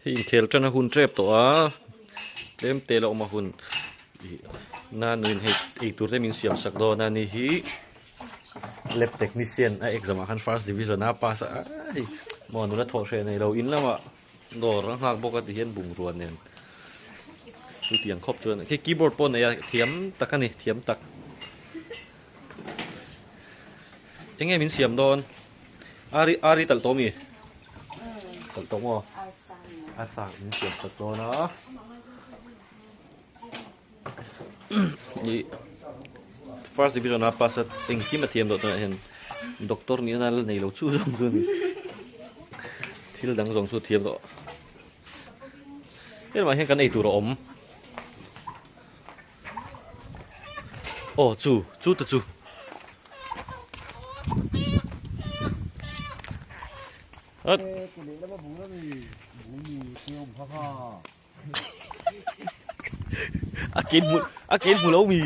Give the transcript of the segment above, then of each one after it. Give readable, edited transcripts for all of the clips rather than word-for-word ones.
Hei inkhel tan a hun tep tawh a tlem te la awm a hun ih na nuin hei eitur te min siam sak dawn a ni hi lab technician a exam ah khan first division a pass a hei maw nula thawh hreh nei lo in lamah dawr a nghak bawk a ti hian bungrua nen chutiang khawp chuan khi keyboard pawh a nei a thiam tak a ni thiam tak eng nge min siam dawn ari ari talh tawh mi. Kalh tawh maw? Arsa min siam chawp dawn a. I first division a pass a engkim a thiam tawh tunah hian doctor nih na la nei lo chu zawng chu a ni. Thil dang zawng chu thiam tawh. Helamah hian kan ei tur a awm. Aw chu chu te chu a ken hmu a ken hmu lo mi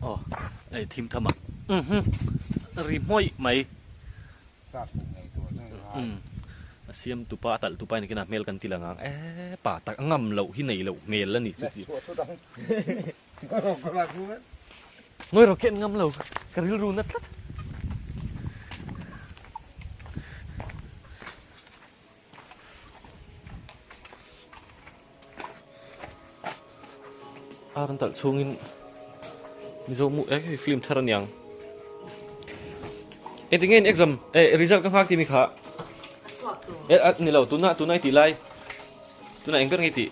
aw ei thim tham a ri hmawih mai. Umm a siam tupa a talh tupa in kina hmel kan ti lang ang e pa tak a ngam loh hi nei loh hmel a nih chu tih Ngawi rawh ken ngam lo ka rilru na tlat. Ar an talh chhungin Mizo mu eh hei film thar aniang. Engti nge in exam eh result ka nghak tih mi kha. Eh a ni lo tuna tuna i tih lai tuna eng ber nge i tih.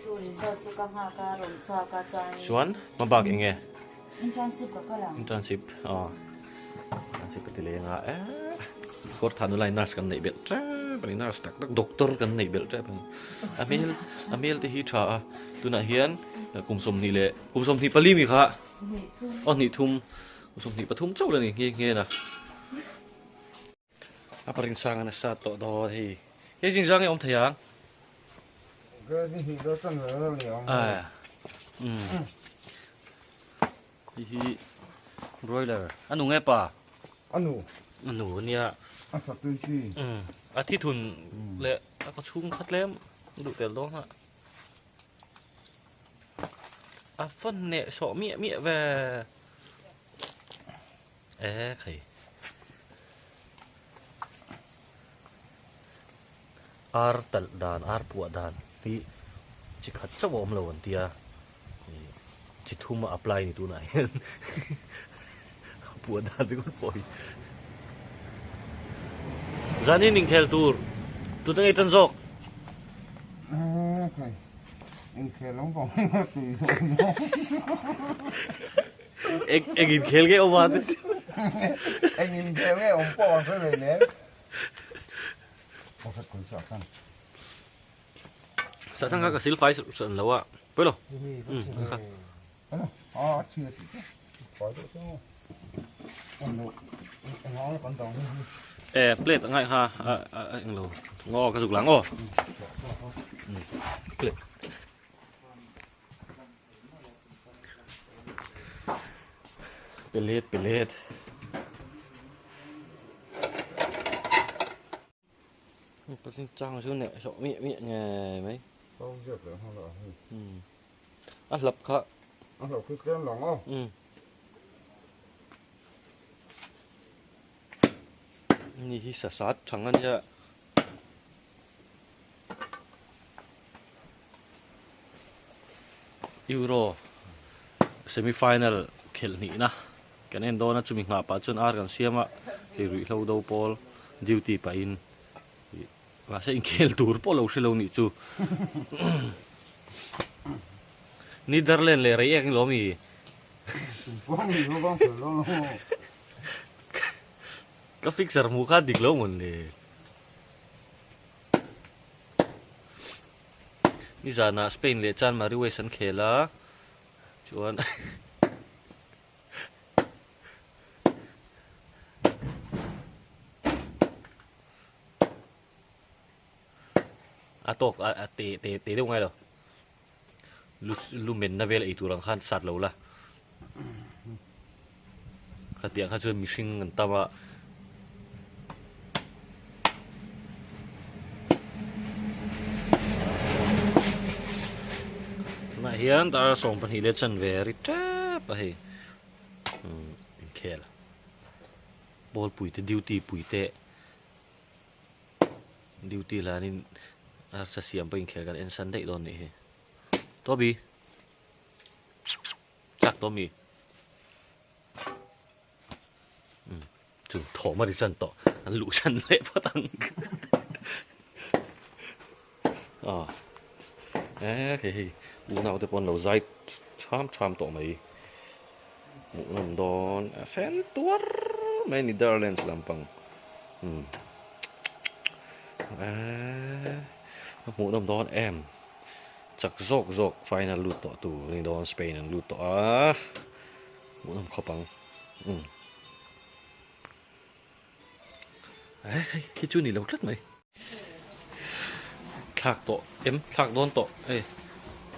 Chu result chu ka nghak a rawn chhuak a chuan. Chuan hmabak eng nge? Internship ka kal ang. Internship aw internship ka ti leng a eh kawr tha nulai nurse kan neih belh tep a ni nurse tak tak doctor kan neih belh tep a ni a hmel a hmel te hi tha a tunah hian kum sawmhnih leh kum 24 mi kha aw hnih thum kum 23 chauh la ni nghe nghe na a paring sang a nasa tawh dawn hei hei zing zang nge awm thei ang. Hei hi broiler a nu nge pa? A nu. A nu a nia. A sa tui chi. A thi thun leh a ka chhung kha tlem duh tel dawn a. A fan neh sawh miah miah ve. E khai. Ar talh dan, ar puah dan hi chi khat chauh a awm lo an tia, chi thum a apply ni tunah hian puah dan ringawt pawh hi. Zanin inkhel tur tute ngei tan zawk? Inkhel awm vang mai a tui lo. Eng eng inkhel nge awm a? Eng inkhel nge awm pawh ang hre ve nen. Sahthang kha ka sil fai hran lo a, pawi lo. Umm kha. E plate a ngaih kha a eng lo ngaw ka zuk lang aw. Plate. Pelet pelet. Chang chu neh sawh miah miah ngei mai. A hlap kha. A hlap khi tlem lang aw. Ni hi sa sat thang a nia. Euro semi final khelh hnihna kan en dawn a chumi nghah pah chuan ar kan siam a hei ruihhlo do pawl duty pahin ih mahse inkhel tur pawh lo hre lo nih chu Netherland leh rei ek ni lo mi ka fixer hmuh kha dik lo mawn le. Nizanah Spain leh Chanmari West an khel a, chuan a tawk a te te te deuh ngai lo lu lu menna vel ei tur ang khan sat lo la khatiang kha chuan mihring an tam a. hian dar 12 leh chanve a ri tep a hei inkhel ball pui te duty pui te duty lanin arsa siam pawh inkhel kan en san daih dawn nih hi Toby chak Tommy Chu thawm a ri tan tawh an luh san leh phawt ang aw e hei hei unau te pawh an lo zai tham tham tawh mai hmuhnawm dawn a sen tuar mai a ni Netherlands lampang umm eee a hmuhnawm dawn em chak zawk zawk final lut tawh tur a ni dawn Spain an lut tawh a hmuhnawm khawp ang. Umm eh hei khi chu ni lo tlat mai thlak tawh em thlak dawn tawh hei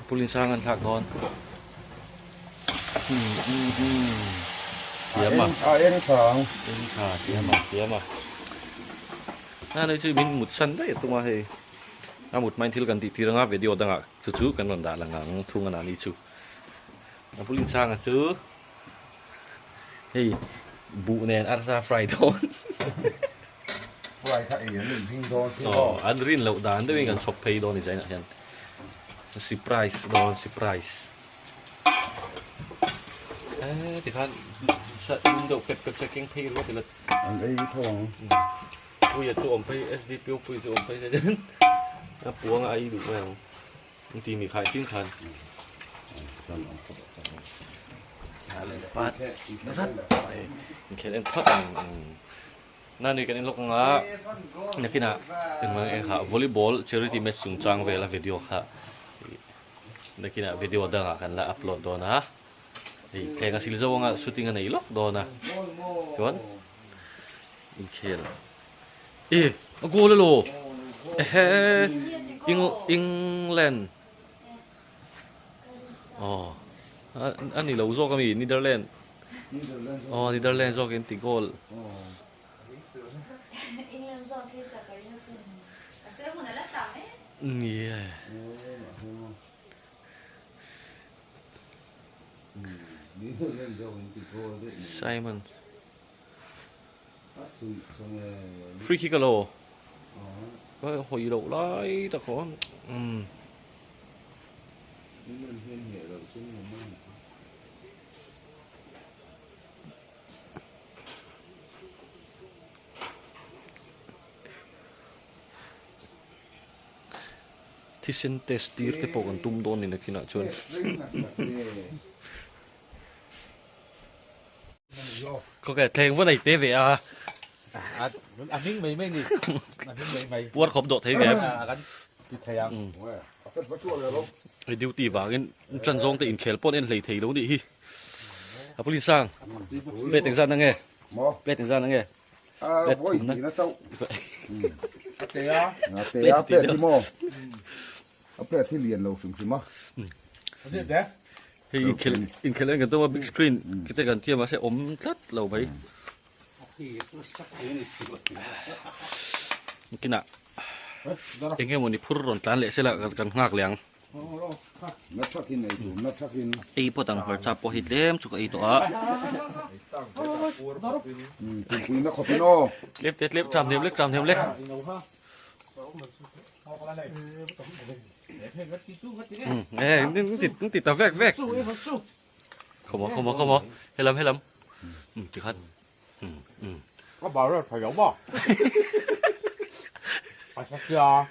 pulin sang an thlak dawn umm umm umm thiam a a eng tha ang eng tha thiam a thiam a a nei chu min mut san daih a tum a hei a mut hmain thil kan tih tir anga video dangah chu chu kan rawn dah lang ang thung a nahni chu a pulin sang a chu. Hei buh nen arsa fry dawn. Fry kha ei an inhming dawn si maw? Aw an rin loh dan deuhin kan chhawp phei dawn ni zainah hian. Surprise dawn surprise. Eh tikhan lum deuh pep pep se keng phei ruat ila. An ei tho ang. Puia chu awm phei SDPO Puia chu awm phei se chuan a puang a ei duh mai ang. Ti mi khai chin khan. Inkhel en phawt ang na ni kan en lawk anga nakinah engmah eng kha volleyball charity match chungchang vela video kha nakinah video dangah kan la upload dawn a hei thleng a sil zo anga shooting a nei lawk dawn a chuan inkhel e a goal elaw ehe England Aw a ni lo zawk ami Netherland aw Netherland zawk in ti goal nie Simon Free kick alo ka hawi loh lai tak khaw umm. Thisen test tir te pawh kan tum dawn ni nakinah chuan. Khaw thleng va nei te ve a. A hming mai mai ni. A hming mai mai. Puar khawp dawh thei ve. Kan ti thei ang. Hei duty vangin ṭan zawng te inkhel pawh an en hlei thei lo nih hi. A police sang. Plate engzat na nge? Plate engzat na nge? A vawi tih na chauh. A te a. A te a plate hi maw? A plate hi lian lo hrim hrim a. Hei inkhel inkhel en kan tum a big screen te kan tia mahse awm tlat lo mai. Kinah eng nge mawni phur rawn tlan leh sela kan nghak leh ang. Na thakin ei tur na thakin. Ei pawt ang hmarcha pawh hi tlem chu ka ei tawh a. Tuipui na khawpin aw. Tlem te tlem tram hnem lek tram hnem lek. Ti ti ta vek vek. Không có không có không có. Helam helam. Ti khan. Có bảo rồi phải giống không? Phải sắc chưa?